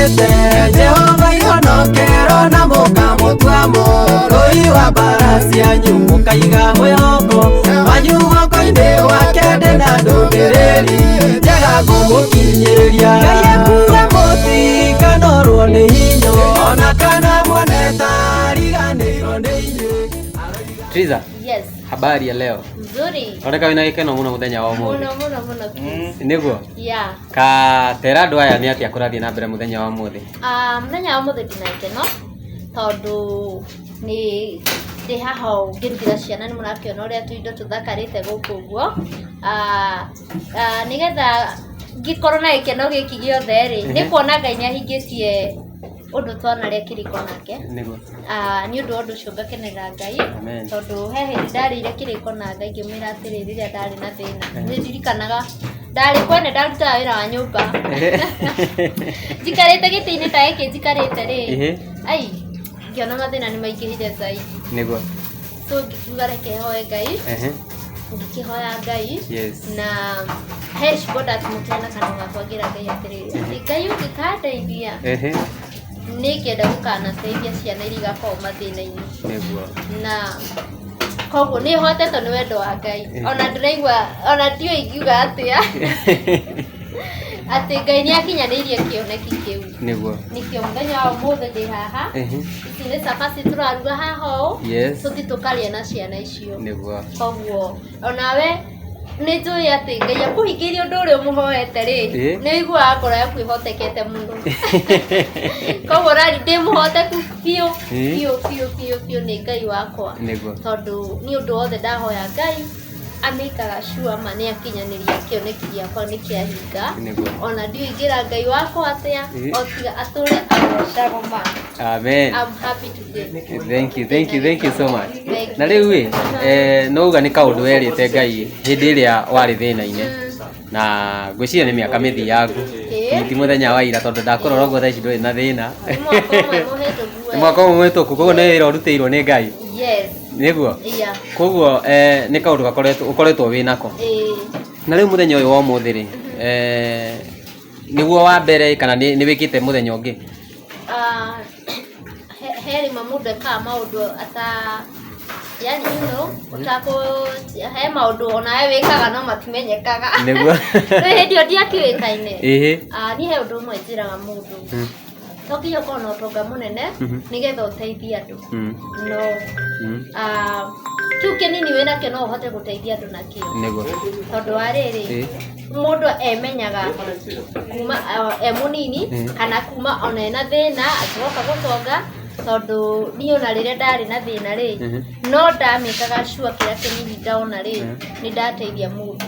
Mũtuĩte Jehova ihonokero na mũkamũtua mũrũi wa mbara cianyu, mũkaiga mwĩhoko wanyu guoko-inĩ wake. Ndĩ na ndũmĩrĩri njega ngũmũkinyĩria. Ngai ekuga mũtikanorwo nĩ hinya ona kana muone ta riganĩirwo nĩ inyuĩ. Triza, Yes, habari ya leo? Nzuri. Oneka wĩna gĩkeno mũno mũthenya wa ũmũthĩ. Muno muno muno, Chris. Nĩguo. Ka tera andũ aya nĩ atĩa kũrathiĩ na mbere mũthenya wa ũmũthĩ. Ah, mũthenya wa ũmũthĩ ndĩna gĩkeno tondũ nĩ ndĩ haha ũũ ngĩrugĩra ciana. Nĩ mũrakĩona ũrĩa tũindo tũthakarĩte gũkũ ũguo. Ah, ah, nĩgetha ngĩkorwo na gĩkeno gĩkĩ gĩothe rĩ, nĩ kuona Ngai nĩ ahingĩtie ũndũ twanarĩa kĩrĩko nake. Ah, nĩ ũndũ wa ũndũ ũcio ngakenerera Ngai. Amen. Tondũ he hĩndĩ ndarĩire kĩrĩko na Ngai ngĩmwĩra atĩrĩ, rĩrĩa ndarĩ na thĩna, nĩ ndirikanaga ndarĩ kwene ndarutaga wĩra wa nyũmba njikarĩte gĩtĩ-inĩ ta gĩkĩ njikarĩte rĩ, ai, ngĩona mathĩna nĩ maingĩhire zaidi. So ngĩkiuga reke hoe Ngai. Ngĩkĩhoya Ngai. Na he ciugo ndatumũkire na kanua gakwa ngĩra Ngai atĩrĩrĩ, atĩ Ngai ũngĩkandeithia, nĩ ngĩenda gũkanateithia ciana iria igakorwo mathĩna-inĩ. Na koguo nĩ hotetwo nĩ wendo wa Ngai. Ona ndĩraigua ona ndiũĩ ingiuga atĩa atĩ Ngai nĩ akinyanĩirie kĩoneki kĩu. Nĩkĩo mũthenya wa ũmũthĩ ndĩ haha. Ici nĩ cabaci tũraruga haha ũũ. Tũthiĩ tũkarĩe na ciana icio. Koguo onawe nĩ njũĩ atĩ Ngai akũhingĩirie ũndũ ũrĩa ũmũhoete rĩ, nĩ ũiguaga ngoro yaku ĩhotekete mũno. Koguo rari ndĩ mũhoteku biũ biũ biũ biũ biũ nĩ Ngai wakwa. Tondũ nĩ ũndũ wothe ndahoya Ngai amĩkaga sure ma nĩ akinyanĩria kĩoneki gĩakwa nĩ kĩahinga. Ona ndiũĩ ingĩra Ngai wakwa atĩa o tiga atũre agocagwo ma. Amen. I'm happy today. Thank you, thank you, thank you so much. Thank you. Na rĩu ĩ, no uga nĩ kaũndũ werĩte Ngai hĩndĩ ĩrĩa warĩ thĩna-inĩ, na ngwĩciria nĩ mĩaka mĩthiangu, ti mũthenya wa ira, tondũ ndakũrora ũguo thaa ici ndũrĩ na thĩna. Nĩ mwaka ũmwe mũhĩtũku. Nĩ mwaka ũmwe mũhĩtũku, koguo nĩ wĩra ũrutĩirwo nĩ Ngai. Nĩguo. Koguo nĩ kaũndũ gakoretwo ũkoretwo wĩ nako. Na rĩu mũthenya ũyũ wa ũmũthĩ rĩ, nĩguo wa mbere kana nĩ wĩkĩte mũthenya ũngĩ? Ah, he rĩmwe mũndũ ekaga maũndũ ata yani ũtakũ he maũndũ onawe wĩkaga no matimenyekaga. Rĩu hĩndĩ ĩyo ndiakĩũĩkaine. Ah, niĩ he ũndũ ũmwe njĩraga mũndũ, to nginya ũkorwo na ũtonga mũnene nĩgetha ũteithie andũ. No ah, kĩu kĩnini wĩnakĩo no ũhote gũteithia andũ nakĩo. Tondũ wa rĩrĩ, mũndũ emenyaga kuma e mũnini kana kuma ona ena thĩna akĩgoka gũtonga, tondũ niĩ ona rĩrĩa ndarĩ na thĩna rĩ, no ndamĩkaga sure kĩrĩa kĩnini ndona rĩ, nĩ ndateithia mũndũ.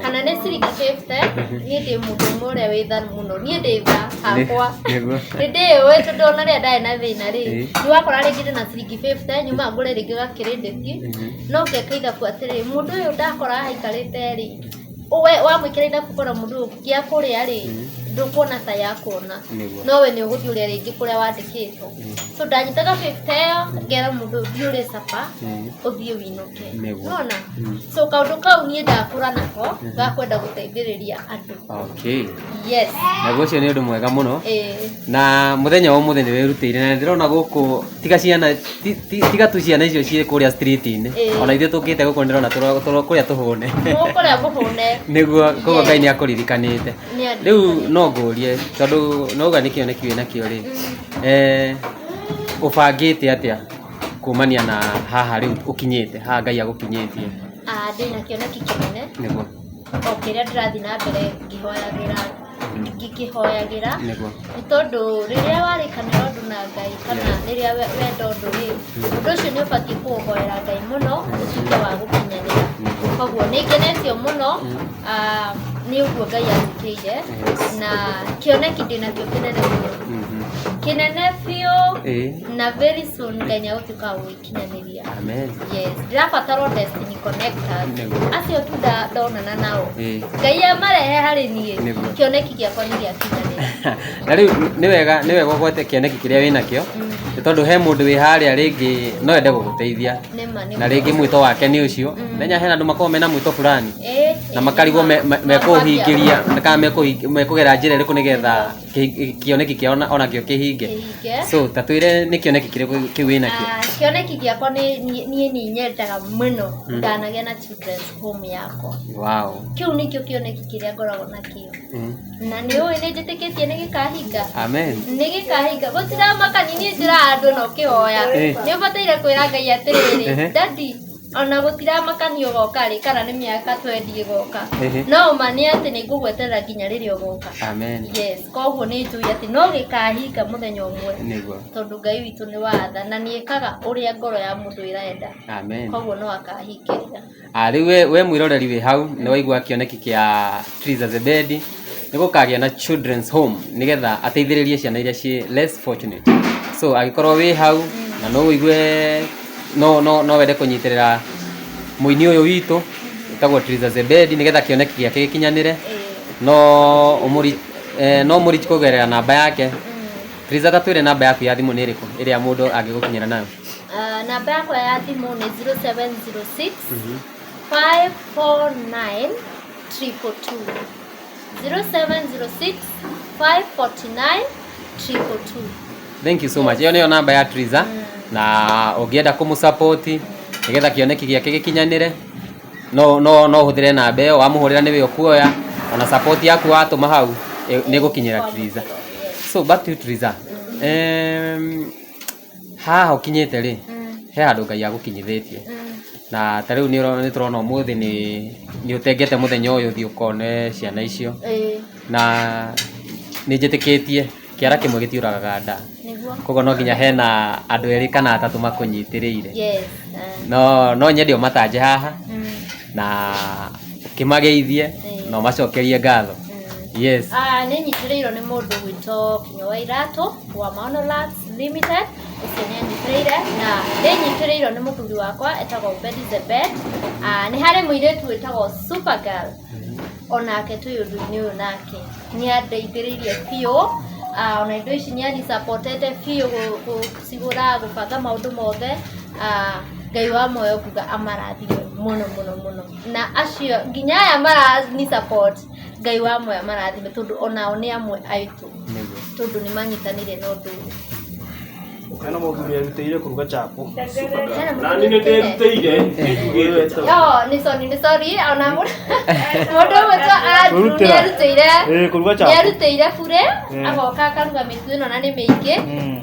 Kana nĩ ciringi 50. Niĩ ndĩ mũndũ ũmwe ũrĩa wĩ tha mũno. Niĩ ndĩ tha hakwa. Nĩ ndĩũĩ tondũ ona rĩrĩa ndarĩ na thĩna rĩ, nĩ wakora rĩngĩ ndĩna ciringi 50, nyuma ngũre rĩngĩ gakĩrĩndĩti, no ngeka ithabu atĩrĩ, mũndũ ũyũ ndakora aikarĩte rĩ, we wamwĩkĩra ithabu kora mũndũ ũyũ gĩa kũrĩa rĩ, ndũkuona ta ya kuona. No we nĩ ũgũthiĩ ũrĩa rĩngĩ kũrĩa wandĩkĩtwo. So ndanyitaga 50 ĩyo ngera mũndũ ũyũ, thiĩ ũrĩe capa, ũthiĩ wĩinũke. Nona so kaũndũ kau niĩ ndakũra nako gakwenda gũteithĩrĩria andũ. Yes. Naguo ũcio nĩ ũndũ mwega mũno. Na mũthenya wa ũmũthĩ nĩ wĩrutĩire na ndĩrona gũkũ tiga ciana tiga tu ciana icio ciĩ kũrĩa street-inĩ, ona ithuĩ tũkĩte gũkũ ndĩrona kũrĩa tũhũne. Mũkũrĩa mũhũne. Nĩguo, koguo Ngai nĩ akũririkanĩte. Rĩu no ngũrie, tondũ no uga nĩ kĩoneki wĩ nakĩo rĩ, ũbangĩte atĩa kumania na haha rĩu ũkinyĩte haha Ngai agũkinyĩtie? Ah, ndĩna kĩoneki kĩnene. O kĩrĩa ndĩrathiĩ na mbere ngĩhoyagĩra ngĩkĩhoyagĩra. Nĩ tondũ rĩrĩa warĩkanĩra ũndũ na Ngai kana rĩrĩa wenda ũndũ rĩ, ũndũ ũcio nĩ ũbatiĩ kũũhoera Ngai mũno ũtuĩke wa gũkinyanĩra. Koguo nĩ ngenetio mũno, ah, nĩ ũguo Ngai anjĩkĩire. Na kĩoneki ndĩnakĩo kĩnene mũno, kĩnene biũ. Na very soon Ngai nĩ agũtuĩka wa gũgĩkinyanĩria. Amen. Yes, ndĩrabatara destiny connectors acio tu ndonana nao, Ngai amarehe harĩ niĩ, kĩoneki gĩakwa nĩ gĩakinyanĩra. Na rĩu nĩ wega ũgwete kĩoneki kĩrĩa wĩnakĩo, nĩ tondũ he mũndũ wĩ harĩa rĩngĩ no ende gũgũteithia. Nĩma nĩ Na rĩngĩ mwĩto wake nĩ ũcio. Menya hena andũ makoragwo mena mwĩto fulani. Ĩĩ Na makarigwo mekũhingĩria kana mekũgera njĩra ĩrĩkũ nĩgetha kĩoneki kĩao onakĩo kĩhinge. So ta twĩre nĩ kĩoneki kĩrĩkũ kĩu wĩnakĩo? Kĩoneki gĩakwa nĩ niĩ nĩ nyendaga mũno ndanagĩa na children's home yakwa. Wow. Kĩu nĩkĩo kĩoneki kĩrĩa ngoragwo nakĩo. Na nĩ ũĩ nĩ njĩtĩkĩtie nĩ gĩkahinga. Amen. Nĩ gĩkahinga. Gũtiramakani niĩ njĩra andũ na ũkĩhoya. Nĩ ũbataire kwĩra Ngai atĩrĩrĩ, Daddy, ona gũtiramakani ũgoka rĩ kana nĩ mĩaka 20 ĩgoka. No ma nĩ atĩ nĩ ngũgweterera nginya rĩrĩa ũgoka. Amen. Yes, koguo nĩ njũĩ atĩ no gĩkahinga mũthenya ũmwe. Nĩguo. Tondũ Ngai witũ nĩ watha na nĩ ekaga ũrĩa ngoro ya mũndũ ĩrenda. Amen. Koguo no akahingĩria. Rĩu we mwĩroreri wĩ hau nĩ waigua kĩoneki kĩa Triza Zebedi nĩ gũkagĩa na children's home nĩgetha ateithĩrĩrie ciana iria ciĩ less fortunate. So angĩkorwo wĩ hau na no ũigue no wende kũnyitĩrĩra mũini ũyũ witũ wĩtagwo Triza Zebedi nĩgetha kĩoneki gĩake gĩkinyanĩre, no ũmũreach kũgerera namba yake. Triza, ta twĩre namba yaku ya thimũ nĩ ĩrĩkũ ĩrĩa mũndũ angĩgũkinyĩra nayo? Namba yakwa ya thimũ nĩ 0706 549 222. 0706 549 222. Thank you so much. Ĩyo nĩyo namba ya Triza, na ũngĩenda kũmũsupport nĩgetha kĩoneki gĩake gĩkinyanĩre, no ũhũthĩre namba ĩyo, wamũhũrĩra nĩwe ũkuoya, ona support yaku watũma hau nĩ ĩgũkinyĩra Triza. So back to you Triza. Haha ũkinyĩte rĩ, he handũ Ngai agũkinyithĩtie. Na ta rĩu nĩ tũrona ũmũthĩ nĩ ũtengete mũthenya ũyũ ũthiĩ ũkone ciana icio. Na nĩ njĩtĩkĩtie kĩara kĩmwe gĩtiũragaga nda. Koguo no nginya hena andũ erĩ kana atatũ makũnyitĩrĩire. No nyende ũmatanje haha na ũkĩmageithie na ũmacokerie ngatho. Yes. Nĩ nyitĩrĩirwo nĩ mũndũ gwĩtwo Kinyua wa Iratũ wa Maono Labs Limited, ũcio nĩ anyitĩrĩire, na nĩ nyitĩrĩirwo nĩ mũthuri wakwa etagwo Obedi Zebed. Nĩ harĩ mũirĩtu wĩtagwo Supergirl, onake twĩ ũndũ-inĩ ũyũ nake nĩ andeithĩrĩirie biũ. Ona indo ici nĩ anisupportete biũ gũcigũra, gũbanga maũndũ mothe. Ngai wa muoyo nguga amarathime mũno mũno mũno, na acio nginya aya marani support, Ngai wa muoyo amarathime tondũ onao nĩ amwe aitũ, tondũ nĩ manyitanĩire na ũndũ ũyũ. Hena mũthuri erutĩire kũruga chapo. Na niĩ nĩ ndĩrutĩire, nĩ Yo, nĩ sorry, nĩ sorry, ona mũndũ ũmwe Andrew nĩ erutĩire. Kũruga chapo. Nĩ erutĩire bure, agoka akaruga mĩtu ĩno na nĩ mĩingĩ,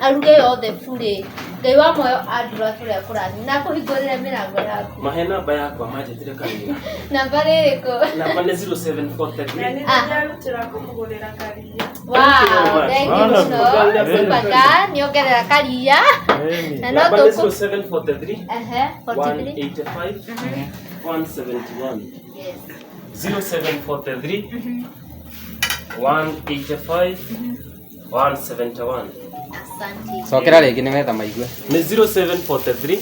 aruge yothe bure. Ngai wa muoyo Andrew atũrĩa kũrathima na akũhingũrĩre mĩrango yaku. Mahe namba yakwa manjĩtĩre kawĩra. Namba rĩrĩkũ? Namba nĩ 0743. Na nĩ ndĩrarutĩra kũmũgũrĩra karia. Wow, thank you mũno. Supergirl, nĩ ongerera karia. Na no Namba nĩ tũkũ 0743 43 185 171. Yes. 0743 185 171. Asante. Cokera rĩngĩ nĩgetha maigue. Nĩ 0743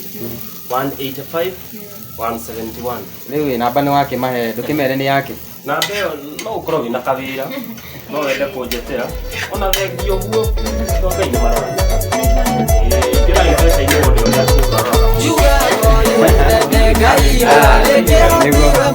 185 171. Rĩu namba nĩ wakĩmahe, ndũkĩmere nĩ yake. Namba ĩyo no ũkorwo wĩna kawĩra, no wende kũnjetera, ona thengia ũguo, no Ngai nĩ marora. Ingĩra M-Pesa-inĩ wone ũrĩa tũrarora.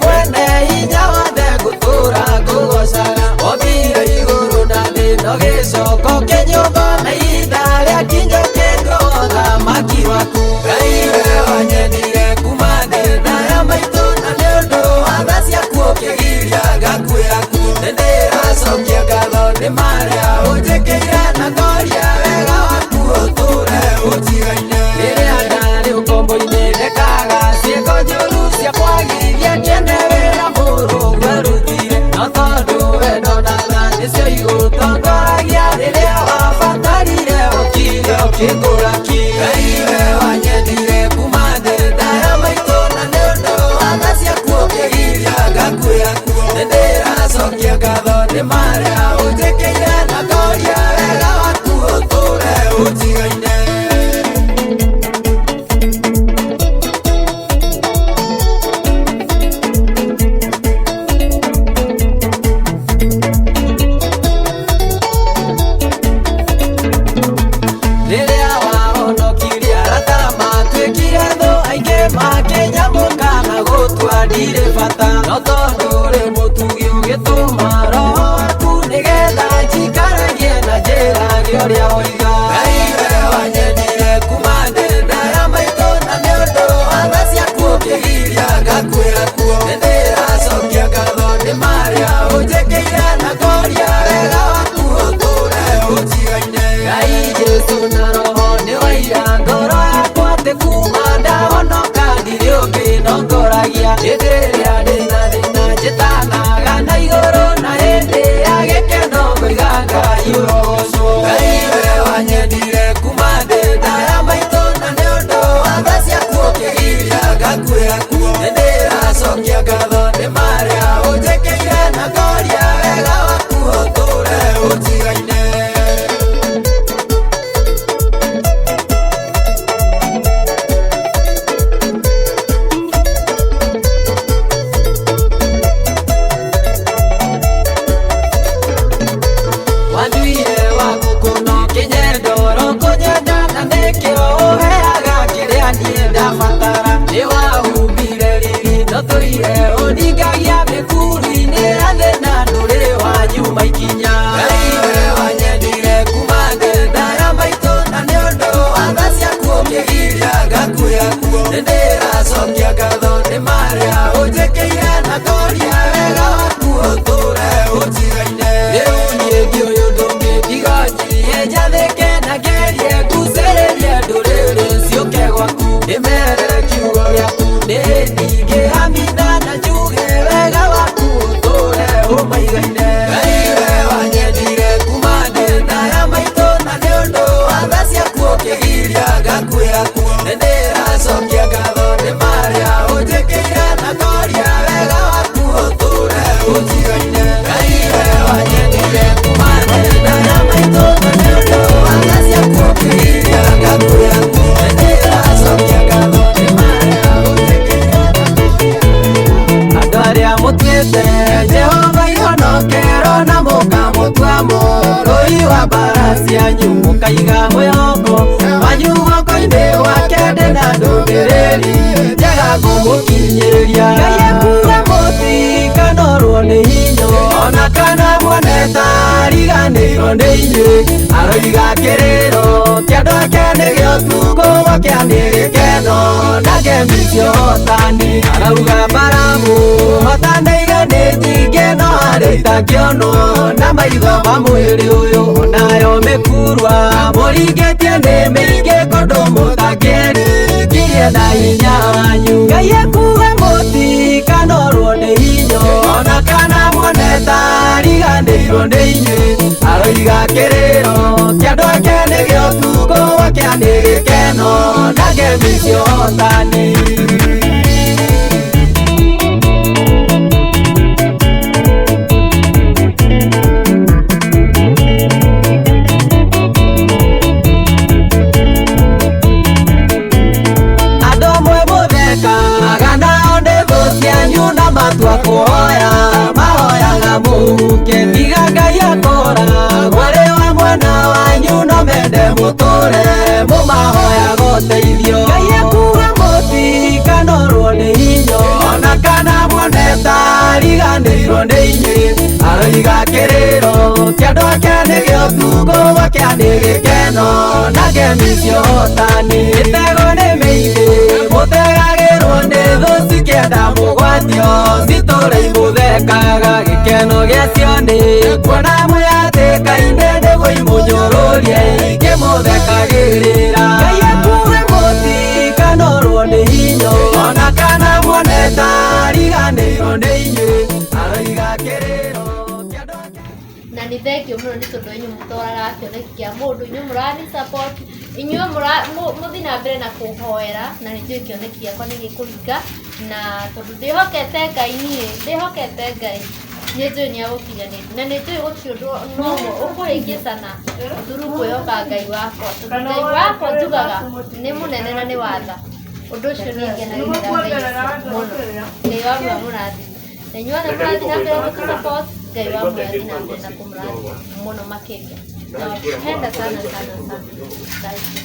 Mwene hinya wothe ngũtũũra ngũgoocaga, ombire igũrũ na thĩ na gĩcoka ũkĩnyũmba na ihinda rĩakinya ũkĩndua ũthamaki waku. Ngai we wanyendire kuma thĩ ndaya maitũ, na nĩ ũndũ wa tha ciaku ũkĩgiria ngakuĩra kuo. Nĩ ndĩracokia ngatho nĩ marĩa ũnjĩkĩire, na ngoria wega waku ũtũũre ũnjigaine. Rĩrĩa ndarĩ ũkombo-inĩ ndekaga ciĩko njũru cia kwagithia kĩene, wĩra mũũru ngwarutire, no tondũ wendo na tha nĩcio igũtongoragia, rĩrĩa wabatarire ũkire ũkĩngũra ki. Ngai we wanyendire kuma thĩ ndaya maitũ, na nĩ ũndũ wa tha ciaku ũkĩgiria ngakuĩra kuo. Nĩ ndĩracokia ngatho nĩ marĩa ũnjĩkĩire, na ngoria wega waku ũtũũre ũnjigaine. Rĩrĩa wahonokirie arata matuĩkire thũ, aingĩ makĩnyamũka na gũtua ndirĩ bata, no tondũ rĩu Ngai ũrogocwo. Ngai we wanyendire kuma ndĩ nda ya maitũ, na nĩ ũndũ wa tha ciaku ũkĩgiria ngakuĩra kuo. Nĩndĩracokia ngatho nĩ marĩa ũnjĩkĩire, na ngoria wega waku ũtũũre ũnjigaine. Wanduire wa gũkũno kĩnyendoro kũnyenda, na nĩkĩo ũheaga kĩrĩa niĩ ndabatara. Nĩ wahumbire riri no tũire ũningagia mĩkuru-inĩ ya thĩna, ndũrĩ wanyuma ikinya. Ngai we wanyendire kuma ndĩ nda ya maitũ, na nĩ ũndũ wa tha ciaku ũkĩgiria ngakuĩra kuo. Nĩndĩracokia ngatho nĩ marĩa ũnjĩkĩire, na ngoria wega waku ũtũũre ũnjigaine. Rĩu niĩ ndiũĩ ũndũ ũngĩ tiga njiye njathĩke na ngerie ngucĩrĩrie ndũrĩrĩ ciũke gwaku, ndĩmere kiugo gĩaku. Nĩ ndingĩhamina na njuge wega waku ũtũũre ũmaigaine. Ngai we wanyendire kuma ndĩ nda ya maitũ, na nĩ ũndũ wa tha ciaku ũkĩgiria ngakuĩra kuo. Nĩndĩracokia ngatho nĩ marĩa ũnjĩkĩire, na ngoria wega waku ũtũũre ũnjigaine. Ngai we wanyendire kuma ndĩ nda ya maitũ, na nĩ ũndũ wa tha ciaku ũkĩgiria ngakuĩra kuo. Nĩndĩracokia ngatho nĩ marĩa ũnjĩkĩire, na ngoria. Andũ arĩa mũtuĩte Jehova ihonokero, na mũkamũtua mũrũi wa mbara cianyu, mũkaiga mwĩhoko wanyu guoko-inĩ gwake, ndĩ na ndũmĩrĩri njega ngũmũkinyĩria. Ngai ekuuga mũtikanorwo nĩ hinya, ona kana muone ta ariganĩirwo nĩ inyuĩ. Aroiga kĩrĩro kĩa andũ ake nĩgĩo tukũ gwakĩa nĩ gĩkeno na ngemi cia ũhotani. Arauga mbaramu hotanĩire nĩ nyingĩ, no harĩ itakĩonwo na maitho ma mwĩrĩ ũyũ. Onayo mĩkurwa mũringĩtie nĩ mĩingĩ, kũndũ mũtakĩringirie na hinya wanyu. Ngai ekuuga mũtikanorwo nĩ hinya, ona kana muone ta ariganĩirwo nĩ inyuĩ. Aroiga kĩrĩro kĩa andũ ake nĩgĩo tukũ gwakĩa nĩ gĩkeno na ngemi cia ũhotani. Andũ amwe mũthekaga nao nĩ thũ cianyu, na matua kũhoya mahoyaga mũhuke. Tiga Ngai akoragwo arĩ wa mwena wanyu, no mende mũtũre mũmahoyaga ũteithio. Ngai ekuuga mũtikanorwo nĩ hinya, ona kana muone ta ariganĩirwo nĩ inyuĩ. Aroiga kĩrĩro kĩa andũ ake nĩgĩo tukũ gwakĩa nĩ gĩkeno na ngemi cia ũhotani. Mĩtego nĩ mĩingĩ mũtegagĩrwo nĩ thũ cikĩenda mũgwatio, citũre imũthekaga. Gĩkeno gĩacio nĩ kuona mwĩhatĩka-inĩ, nĩguo imũnyũrũrie ikĩmũthekagĩrĩra. Ngai ekuuga mũtikanorwo nĩ hinya, ona kana muone ta ariganĩirwo nĩ inyuĩ. Aroiga kĩrĩro kĩa andũ ake. Na nĩ thengio mũno nĩ tondũ inyuĩ mũtwaraga kĩoneki kĩa mũndũ, inyuĩ mũrani support, inyuĩ mũthiĩ na mbere na kũhoera, na nĩ njũĩ kĩoneki gĩakwa nĩ gĩkũhinga. Na tondũ ndĩhokete Ngai, niĩ ndĩhokete Ngai, nĩ njũĩ nĩ agũkinyanĩria, na nĩ njũĩ gũtirĩ ũndũ no ũmwe ũkũhĩngĩcana through kwĩhoka Ngai wakwa, tondũ Ngai wakwa njugaga nĩ mũnene na nĩ watha. Ũndũ ũcio nĩ ngenagĩrĩra Ngai ũcio mũno. Ngai wa muoyo mũrathime, na inyuĩ othe mũrathiĩ na mbere gũtũ support. Ngai wa muoyo athiĩ na mbere na kũmũrathima mũno makĩria. Nawapenda sana sana sana. Thank you.